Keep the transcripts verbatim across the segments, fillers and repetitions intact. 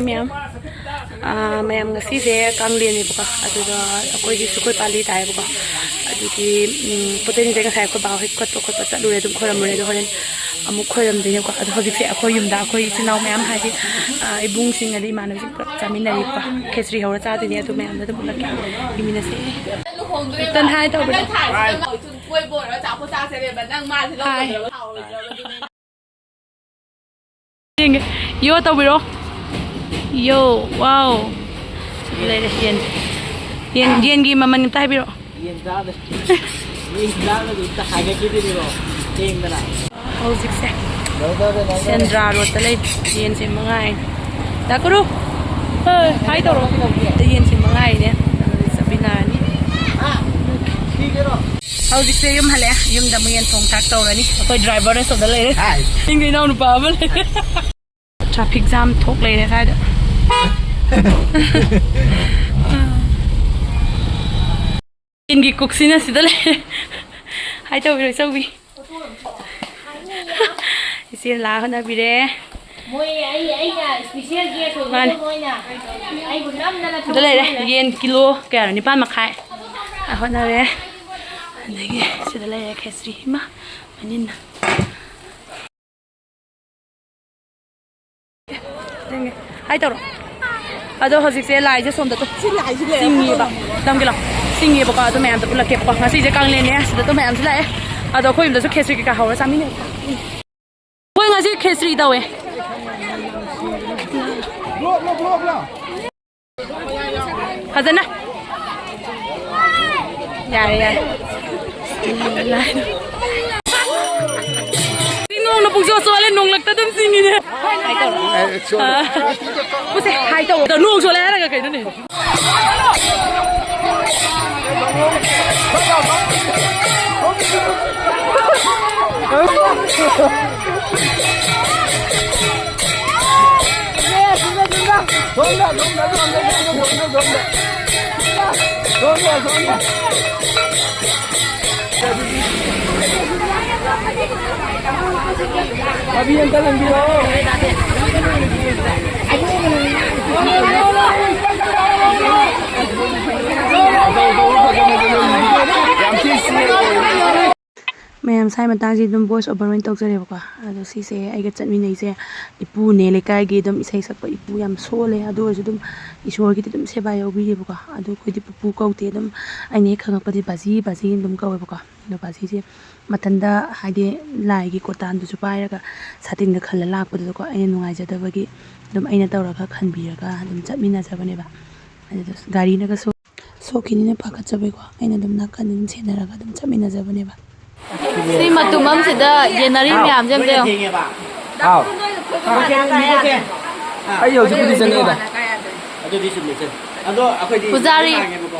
ꯃꯌꯥꯝ꯫ ꯑꯥ, ꯃꯌꯥꯝ, ꯉꯁꯤꯁꯦ ꯀꯥꯡꯂꯦꯟꯅꯦꯕꯀꯣ, ꯑꯗꯨꯒ ꯑꯩꯈꯣꯏꯒꯤꯁꯨ ꯑꯩꯈꯣꯏ ꯄꯥꯜꯂꯤ ꯇꯥꯏꯌꯦꯕꯀꯣ꯫ ꯑꯗꯨꯒꯤ, ꯎꯝ, ꯄꯣꯠꯇꯦꯅꯤꯁꯦ ꯉꯁꯥꯏ ꯑꯩꯈꯣꯏ ꯕꯥ ꯍꯣꯏ ꯀꯠꯄ ꯈꯣꯠꯄ ꯆꯠꯂꯨꯔꯦ, ꯑꯗꯨꯝ ꯈꯣꯏꯔꯝꯃꯨꯔꯦ꯫ ꯑꯗꯣ ꯍꯣꯔꯦꯟ ꯑꯃꯨꯛ ꯈꯣꯏꯔꯝꯗꯣꯏꯅꯦꯕꯀꯣ꯫ ꯑꯗꯣ ꯍꯧꯖꯤꯛꯁꯦ ꯑꯩꯈꯣꯏ ꯌꯨꯝꯗ ꯑꯩꯈꯣꯏ ꯏꯆꯤꯜ ꯏꯅꯥꯎ ꯃꯌꯥꯝ, ꯍꯥꯏꯗꯤ, ꯑꯥ, ꯏꯕꯨꯡꯁꯤꯡ ꯑꯗꯩ ꯏꯃꯥꯟꯅꯕꯤꯁꯤꯡ ꯄꯨꯂꯞ ꯆꯥꯃꯤꯟꯅꯔꯤꯕꯀꯣ꯫ ꯈꯦꯆ꯭ꯔꯤ ꯍꯧꯔ ꯆꯥꯗꯣꯏꯅꯦ, ꯑꯗꯨ ꯃꯌꯥꯝꯗꯣ ꯑꯗꯨꯝ ꯎꯠꯂꯛꯀꯦ꯫ ꯌꯦꯡꯃꯤꯟꯅꯁꯦ꯫ ꯇꯟ ꯍꯥꯏ ꯇꯧꯕꯗꯣ꯫ ꯀꯣꯏꯕ ꯑꯣꯏꯔꯣ, ꯑꯆꯥꯄꯣꯠ ꯆꯥꯁꯦꯕ, ꯅꯪ ꯃꯥꯁꯦ ꯍꯥꯏ꯫ ꯂꯧꯒꯗ꯭ꯔꯕ? ꯌꯦꯡꯒꯦ꯫ ꯌꯣ ꯇꯧꯕꯤꯔꯣ꯫ ꯌꯣ꯫ ꯋꯥꯎ꯫ ꯁꯤꯗ ꯂꯩꯔꯦ ꯌꯦꯟ꯫ ꯌꯦꯟ, ꯌꯦꯟꯒꯤ ꯃꯃꯜ ꯑꯝꯇ ꯍꯥꯏꯕꯤꯔꯛꯑꯣ꯫ ꯌꯦꯟ ꯆꯥꯗ-, ꯌꯦꯟ ꯆꯥꯗꯕꯤ ꯑꯝꯇ ꯍꯥꯏꯒꯠꯈꯤꯗꯣꯏꯅꯤꯀꯣ꯫ ꯊꯦꯡꯗꯅ꯫ ꯍꯧꯖꯤꯛꯁꯦ ꯁꯦꯟꯗ꯭ꯔꯥ ꯔꯣꯗꯇ ꯂꯩ꯫ ꯌꯦꯟꯁꯦ ꯃꯉꯥꯏꯅꯦ꯫ ꯗꯥ ꯀꯨꯔꯨ꯫ ꯍꯣꯏ, ꯍꯥꯏ ꯇꯧꯔꯣ꯫ ꯌꯦꯟꯁꯦ ꯃꯉꯥꯏꯅꯦ꯫ ꯆꯠꯃꯤꯟꯅꯔꯅꯤ꯫ ꯍꯧꯖꯤꯛꯁꯦ ꯌꯨꯝ ꯍꯜꯂꯛꯑꯦ꯫ ꯌꯨꯝꯗ ꯑꯃꯨꯛ ꯌꯦꯟ ꯊꯣꯡ ꯊꯥꯛ ꯇꯧꯔꯅꯤ꯫ ꯑꯩꯈꯣꯏ ꯗ꯭ꯔꯥꯏꯚꯔꯅ ꯁꯣꯝꯗ ꯂꯩꯔꯦ꯫ ꯍꯥꯏ꯫ ꯏꯪꯒ ꯏꯅꯥꯎ ꯅꯨꯄꯥ ꯑꯃ ꯂꯩꯔꯦ꯫ ꯇ꯭ꯔꯥꯐꯤꯛ ꯖꯥꯝ ꯊꯣꯛ ꯂꯩꯔꯦ ꯁ꯭ꯋꯥꯏꯗ꯫ ꯌꯦꯟꯒꯤ ꯀꯨꯛꯁꯤꯅ ꯁꯤꯗ ꯂꯩꯔꯦ꯫ ꯍꯥꯏ ꯇꯧꯕꯤꯔꯣ, ꯏꯆꯧꯕꯤ꯫ ꯏꯆꯦ ꯂꯥꯛ ꯍꯣꯠꯅꯕꯤꯔꯦ꯫ ꯃꯣꯏ ꯑꯩ, ꯑꯩꯅ special guest ꯑꯣꯏꯕꯗꯣ ꯃꯥꯅꯦ꯫ ꯃꯣꯏꯅ ꯑꯩꯕꯨ ꯅꯝꯗꯅ ꯁꯤꯗ ꯂꯩꯔꯦ꯫ ꯊꯝꯃꯦ꯫ ꯌꯦꯟ ꯀꯤꯂꯣ ꯀꯌꯥꯅꯣ? ꯅꯤꯄꯥꯟ ꯃꯈꯥꯏ꯫ ꯑ, ꯍꯣꯠꯅꯔꯦ꯫ ꯑꯗꯒꯤ ꯁꯤꯗ ꯂꯩꯔꯦ ꯈꯦꯆ꯭ꯔꯤ꯫ ꯏꯃꯥ, ꯃꯅꯤꯟꯅ꯫ ꯍꯥꯏ ꯇꯧꯔꯣ꯫ ꯑꯗꯣ ꯍꯧꯖꯤꯛꯁꯦ ꯂꯥꯏꯁꯦ ꯁꯣꯝꯗ ꯇꯨ-, ꯁꯤ ꯂꯥꯏꯁꯤ ꯂꯩꯔꯦ꯫ ꯆꯤꯡꯉꯤꯕ꯫ ꯂꯝꯒꯤ ꯂꯥꯎ꯫ ꯆꯤꯡꯉꯤꯕꯀꯣ, ꯑꯗꯨ ꯃꯌꯥꯝꯗꯣ ꯄꯨꯜꯂꯛꯀꯦꯕꯀꯣ꯫ ꯉꯁꯤꯁꯦ ꯀꯥꯡꯂꯦꯟꯅꯦ, ꯁꯤꯗ ꯇꯨ ꯃꯌꯥꯝꯁꯨ ꯂꯥꯛꯑꯦ꯫ ꯑꯗꯣ ꯑꯩꯈꯣꯏ ꯌꯨꯝꯗꯁꯨ ꯈꯦꯆ꯭ꯔꯤ ꯀꯩꯀꯥ ꯍꯧꯔ ꯆꯥꯃꯤꯟꯅꯩ꯫ ꯑꯩꯈꯣꯏ ꯉꯁꯤ ꯈꯦꯆ꯭ꯔꯤ ꯇꯧꯋꯦ꯫ ꯐꯖꯅ꯫ ꯌꯥꯔꯦ, ꯌꯥꯔꯦ꯫ ꯅꯣꯡꯅ ꯄꯨꯡꯆꯣꯠ ꯆꯣꯠꯂꯦ, ꯅꯣꯡꯂꯛꯇ ꯑꯗꯨꯝ ꯆꯤꯡꯉꯤꯅꯦ꯫ ꯑꯦ, ꯁꯣꯔꯤ꯫ ꯑꯥ꯫ ꯎꯁꯦ, ꯍꯥꯏ ꯇꯧ꯫ ꯅꯣꯡ ꯆꯣꯠꯂꯦ ꯍꯥꯏꯔꯒ ꯀꯩꯅꯣꯅꯦ? ꯆꯥꯕꯤ ꯑꯝꯇ ꯂꯪꯕꯤꯔꯛꯑꯣ꯫ ꯉꯁꯥꯏ ꯃꯇꯥꯡꯁꯤ ꯑꯗꯨꯝ voice over ꯑꯣꯏꯅ ꯇꯧꯖꯔꯦꯕꯀꯣ꯫ ꯑꯗꯣ ꯁꯤꯁꯦ ꯑꯩꯒ ꯆꯠꯃꯤꯟꯅꯩꯁꯦ ꯏꯄꯨꯅꯦ, ꯂꯩꯀꯥꯏꯒꯤ ꯑꯗꯨꯝ ꯏꯁꯩ ꯁꯛꯄ ꯏꯄꯨ ꯌꯥꯝ ꯁꯣꯜꯂꯦ, ꯑꯗꯨ ꯑꯣꯏꯔꯁꯨ ꯑꯗꯨꯝ ꯏꯁꯣꯔꯒꯤꯗꯤ ꯑꯗꯨꯝ ꯁꯦꯕꯥ ꯌꯥꯎꯕꯤꯔꯦꯕꯀꯣ꯫ ꯑꯗꯣ ꯑꯩꯈꯣꯏꯗꯤ ꯄꯨꯄꯨ ꯀꯧꯗꯦ, ꯑꯗꯨꯝ ꯑꯩꯅ ꯍꯦꯛ ꯈꯪꯉꯛꯄꯗꯤ ꯕꯥꯖꯤ, ꯕꯥꯖꯤ ꯑꯗꯨꯝ ꯀꯧꯋꯦꯕꯀꯣ꯫ ꯑꯗꯣ ꯕꯥꯖꯤꯁꯦ ꯃꯊꯟꯗ ꯍꯥꯏꯗꯤ ꯂꯥꯏꯒꯤ ꯀꯣꯔꯇꯥꯟꯗꯨꯁꯨ ꯄꯥꯏꯔꯒ ꯁꯥꯇꯤꯟꯒ ꯈꯜꯂ ꯂꯥꯛꯄꯗꯨꯗꯀꯣ, ꯑꯩꯅ ꯅꯨꯡꯉꯥꯏꯖꯗꯕꯒꯤ ꯑꯗꯨꯝ ꯑꯩꯅ ꯇꯧꯔꯒ ꯈꯟꯕꯤꯔꯒ ꯑꯗꯨꯝ ꯆꯠꯃꯤꯟꯅꯖꯕꯅꯦꯕ꯫ ꯑꯗꯨꯗ ꯒꯥꯔꯤꯅꯒ ꯁꯣꯛ-, ꯁꯣꯛꯈꯤꯅꯤꯅ ꯄꯥꯈꯠꯆꯕꯩꯀꯣ, ꯑꯩꯅ ꯑꯗꯨꯝ ꯅꯥꯀꯟꯗ ꯑꯗꯨꯝ ꯁꯦꯟꯅꯔꯒ ꯑꯗꯨꯝ ꯆꯠꯃꯤꯟꯅꯖꯕꯅꯦꯕ꯫ ꯁꯤ ꯃꯇꯨꯝ ꯑꯃꯁꯤꯗ ꯌꯦꯟꯅꯔꯤ ꯃꯌꯥꯝꯁꯦ ꯑꯝꯇ ꯌꯦꯡꯉꯣ꯫ ꯍꯥꯎ꯫ ꯑꯩ ꯍꯧꯖꯤꯛꯄꯨꯗꯤ ꯆꯪꯉꯛꯑꯦꯗ꯫ ꯑꯗꯨꯗꯤ ꯆꯨꯝꯃꯦ, ꯆꯨꯝꯃꯦ꯫ ꯑꯗꯣ ꯑꯩꯈꯣꯏꯗꯤ ꯄꯨꯖꯥꯔꯤ꯫ ꯂꯥꯡꯉꯦꯕꯀꯣ꯫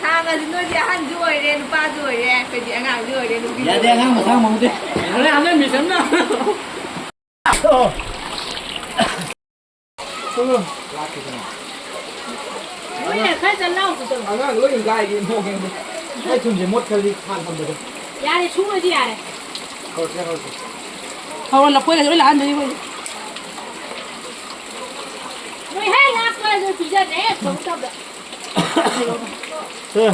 ꯁꯥꯡꯉꯁꯨ ꯅꯣꯏꯗꯤ ꯑꯍꯟꯁꯨ ꯑꯣꯏꯔꯦ, ꯅꯨꯄꯥꯁꯨ ꯑꯣꯏꯔꯦ, ꯑꯩꯈꯣꯏꯗꯤ ꯑꯉꯥꯡꯁꯨ ꯑꯣꯏꯔꯦ, ꯅꯨꯄꯤꯁꯨ ꯌꯥꯗꯦ, ꯑꯣꯏꯔꯦ꯫ ꯑꯉꯥꯡ ꯃꯁꯥ ꯃꯎꯗꯦ꯫ ꯑꯗꯨꯅ ꯑꯉꯥꯡ ꯃꯤꯁ ꯑꯃꯅ꯫ ꯂꯣꯏꯅ ꯈꯔ ꯆꯠ ꯂꯥꯎ꯫ ꯑꯉꯥꯡ ꯂꯣꯏ ꯒꯥꯏꯒꯦ ꯃꯑꯣꯡꯗ꯫ ꯑꯩ ꯊꯨꯝꯁꯦ ꯃꯣꯠ ꯈꯔꯗꯤ ꯊꯥ ꯊꯝꯕꯗꯣ꯫ ꯌꯥꯔꯦ, ꯁꯨꯔꯗꯤ ꯌꯥꯔꯦ꯫ ꯍꯧꯔꯁꯦ, ꯍꯧꯔꯁꯦ꯫ ꯍꯧꯔꯣ, ꯂꯐꯣꯏꯒꯁꯦ ꯂꯣꯏ ꯂꯥꯛꯍꯟꯗꯣꯏꯅꯤ ꯑꯩꯈꯣꯏ꯫ ꯅꯣꯏ ꯍꯦꯛ ꯂꯥꯛꯄꯒ ꯅꯣꯏ ꯄꯤꯖꯗ꯭ꯔꯦ, ꯍꯦꯛ ꯊꯣꯡ ꯇꯧꯗ꯫ ꯁꯦ꯫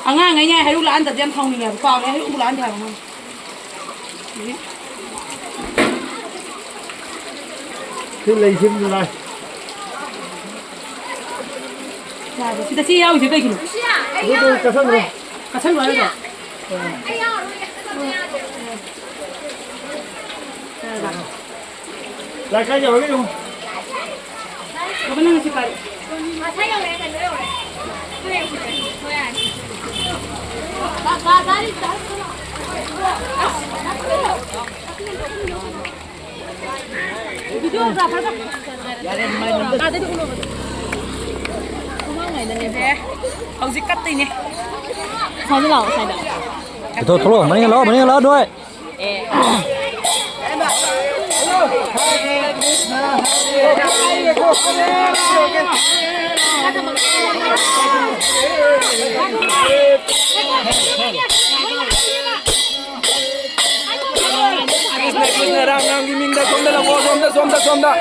ꯑꯉꯥꯡꯈꯩꯅꯦ ꯍꯩꯔꯨꯛ ꯂꯥꯛꯍꯟꯗꯕꯁꯦ ꯌꯥꯝ ꯁꯥꯎꯅꯤꯡꯉꯦꯕ꯫ ꯀꯥꯎꯔꯦ, ꯍꯩꯔꯨꯛ ꯑꯃꯨꯛ ꯂꯥꯛꯍꯟꯗꯦ ꯍꯥꯏꯕ ꯑꯉꯥꯡ꯫ ꯁꯤ ꯂꯩ ꯁꯤꯝꯗꯨ ꯂꯥꯏ꯫ ꯌꯥꯔꯦ, ꯁꯤꯗ ꯁꯤ ꯌꯥꯎꯔꯤꯁꯦ ꯀꯩꯒꯤꯅꯣ? ꯑꯗꯨꯗꯣ ꯀꯠꯁꯟꯈ꯭ꯔꯣ꯫ ꯀꯠꯁꯟꯈ꯭ꯔꯣ ꯍꯥꯏꯔꯣ? ꯂꯥꯏ ꯀꯥꯏ ꯌꯧꯔꯒꯦ ꯌꯦꯡꯉꯨ꯫ ꯕꯕꯥ, ꯅꯪ ꯁꯤ ꯄꯥꯏꯔꯣ꯫ ꯍꯧꯖꯤꯛ ꯀꯠꯇꯣꯏꯅꯦ꯫ ꯁ꯭ꯋꯥꯏꯗ ꯂꯥꯛꯑꯣ, ꯁ꯭ꯋꯥꯏꯗ꯫ ꯊꯣꯛꯂꯛꯑꯣ, ꯊꯣꯛꯂꯛꯑꯣ, ꯃꯅꯤꯡ ꯂꯥꯛꯑꯣ, ꯃꯅꯤꯡ ꯂꯥꯛꯑꯣ, ꯅꯣꯏ꯫ ꯀ꯭ꯔꯤꯁꯅ, ꯀ꯭ꯔꯤꯁꯅ, ꯔꯥꯝ, ꯔꯥꯝꯒꯤ ꯃꯤꯡꯗ ꯁꯣꯝꯗ ꯂꯥꯛꯑꯣ, ꯁꯣꯝꯗ, ꯁꯣꯝꯗ, ꯁꯣꯝꯗ꯫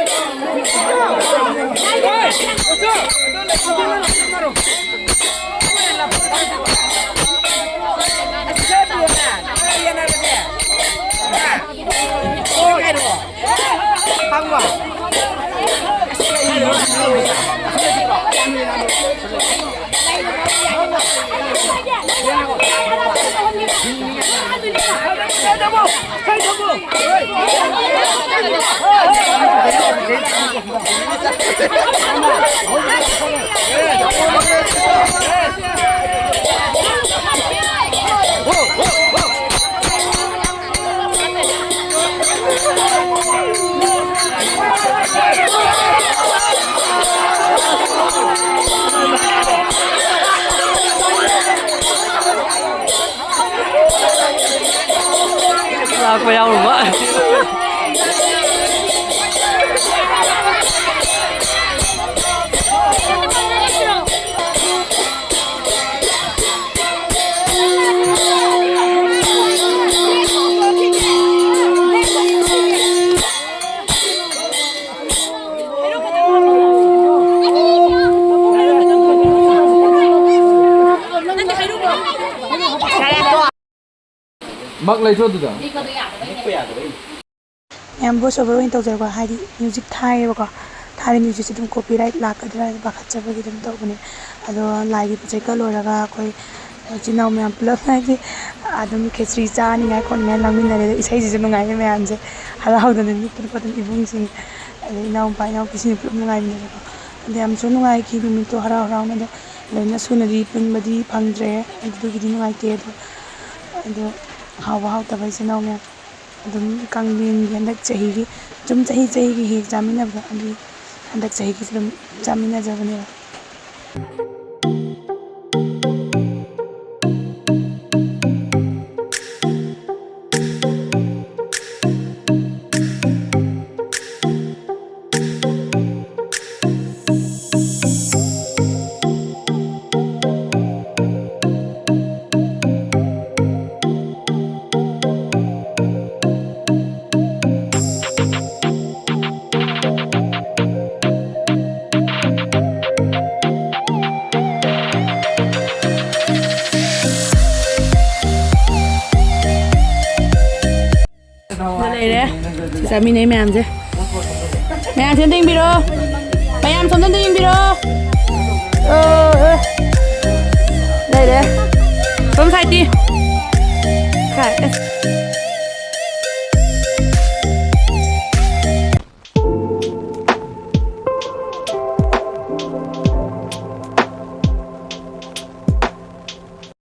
ꯂꯥꯛꯄ ꯌꯥꯎꯔꯨꯕ꯫ ꯃꯛ ꯂꯩꯇ꯭ꯔꯣ ꯑꯗꯨꯗ? ꯃꯌꯥꯝ voice over ꯑꯣꯏꯅ ꯇꯧꯖꯔꯛꯄ, ꯍꯥꯏꯗꯤ music ꯊꯥꯏꯌꯦꯕꯀꯣ, ꯊꯥꯔꯤ musicꯁꯦ ꯑꯗꯨꯝ copyright ꯂꯥꯛꯀꯗ꯭ꯔꯥ ꯍꯥꯏꯅ ꯄꯥꯈꯠꯆꯕꯒꯤ ꯑꯗꯨꯝ ꯇꯧꯕꯅꯦ꯫ ꯑꯗꯣ ꯂꯥꯏꯒꯤ ꯄꯣꯠ ꯆꯩ ꯀꯠ ꯂꯣꯏꯔꯒ ꯑꯩꯈꯣꯏ ꯏꯆꯤꯟ ꯏꯅꯥꯎ ꯃꯌꯥꯝ ꯄꯨꯂꯞ ꯍꯥꯏꯗꯤ ꯑꯗꯨꯝ ꯈꯦꯆ꯭ꯔꯤ ꯆꯥꯅꯤꯡꯉꯥꯏ ꯈꯣꯠꯅꯤꯡꯉꯥꯏ ꯂꯥꯡꯃꯤꯟꯅꯔꯦ꯫ ꯑꯗꯣ ꯏꯁꯩꯁꯤꯁꯨ ꯅꯨꯡꯉꯥꯏꯔꯦ ꯃꯌꯥꯝꯁꯦ, ꯍꯔꯥꯎꯗꯅ ꯅꯤꯛꯄꯗ ꯈꯣꯠꯇꯅ ꯏꯕꯨꯡꯁꯤꯡ, ꯑꯗꯩ ꯏꯅꯥꯎꯄꯥ ꯏꯅꯥꯎꯄꯤꯁꯤꯡ ꯄꯨꯂꯞ ꯅꯨꯡꯉꯥꯏꯃꯤꯟꯅꯔꯦꯀꯣ꯫ ꯑꯗꯣ ꯌꯥꯝꯁꯨ ꯅꯨꯡꯉꯥꯏꯈꯤ ꯅꯨꯃꯤꯠꯇꯣ ꯍꯔꯥꯎ ꯍꯔꯥꯎꯅ꯫ ꯑꯗꯣ ꯂꯣꯏꯅ ꯁꯨꯅꯗꯤ ꯄꯨꯟꯕꯗꯤ ꯐꯪꯗ꯭ꯔꯦ, ꯑꯗꯨꯒꯤꯗꯤ ꯅꯨꯡꯉꯥꯏꯇꯦ꯫ ꯑꯗꯣ, ꯑꯗꯣ ꯍꯥꯎꯕ ꯍꯥꯎꯇꯕ ꯏꯆꯤꯟ ꯏꯅꯥꯎ ꯃꯌꯥꯝ ꯑꯗꯨꯝ ꯀꯥꯡꯂꯦꯟꯒꯤ ꯍꯟꯗꯛ ꯆꯍꯤꯒꯤ, ꯁꯨꯝ ꯆꯍꯤ ꯆꯍꯤꯒꯤ ꯍꯦꯛ ꯆꯥꯃꯤꯟꯅꯕꯗꯣ, ꯑꯗꯨ ꯍꯟꯗꯛ ꯆꯍꯤꯒꯤꯁꯨ ꯑꯗꯨꯝ ꯆꯥꯃꯤꯟꯅꯖꯕꯅꯦꯕ꯫ ꯁꯤꯗ ꯂꯩꯔꯦ꯫ ꯁꯤ ꯆꯥꯃꯤꯟꯅꯩ ꯃꯌꯥꯝꯁꯦ꯫ ꯃꯌꯥꯝꯁꯦ ꯑꯝꯇ ꯌꯦꯡꯕꯤꯔꯣ꯫ ꯃꯌꯥꯝ ꯁꯣꯝꯗ ꯑꯝꯇ ꯌꯦꯡꯕꯤꯔꯣ꯫ ꯑꯣ, ꯑꯣ꯫ ꯂꯩꯔꯦ꯫ ꯁꯣꯝ ꯁꯥꯏꯠꯇꯤ꯫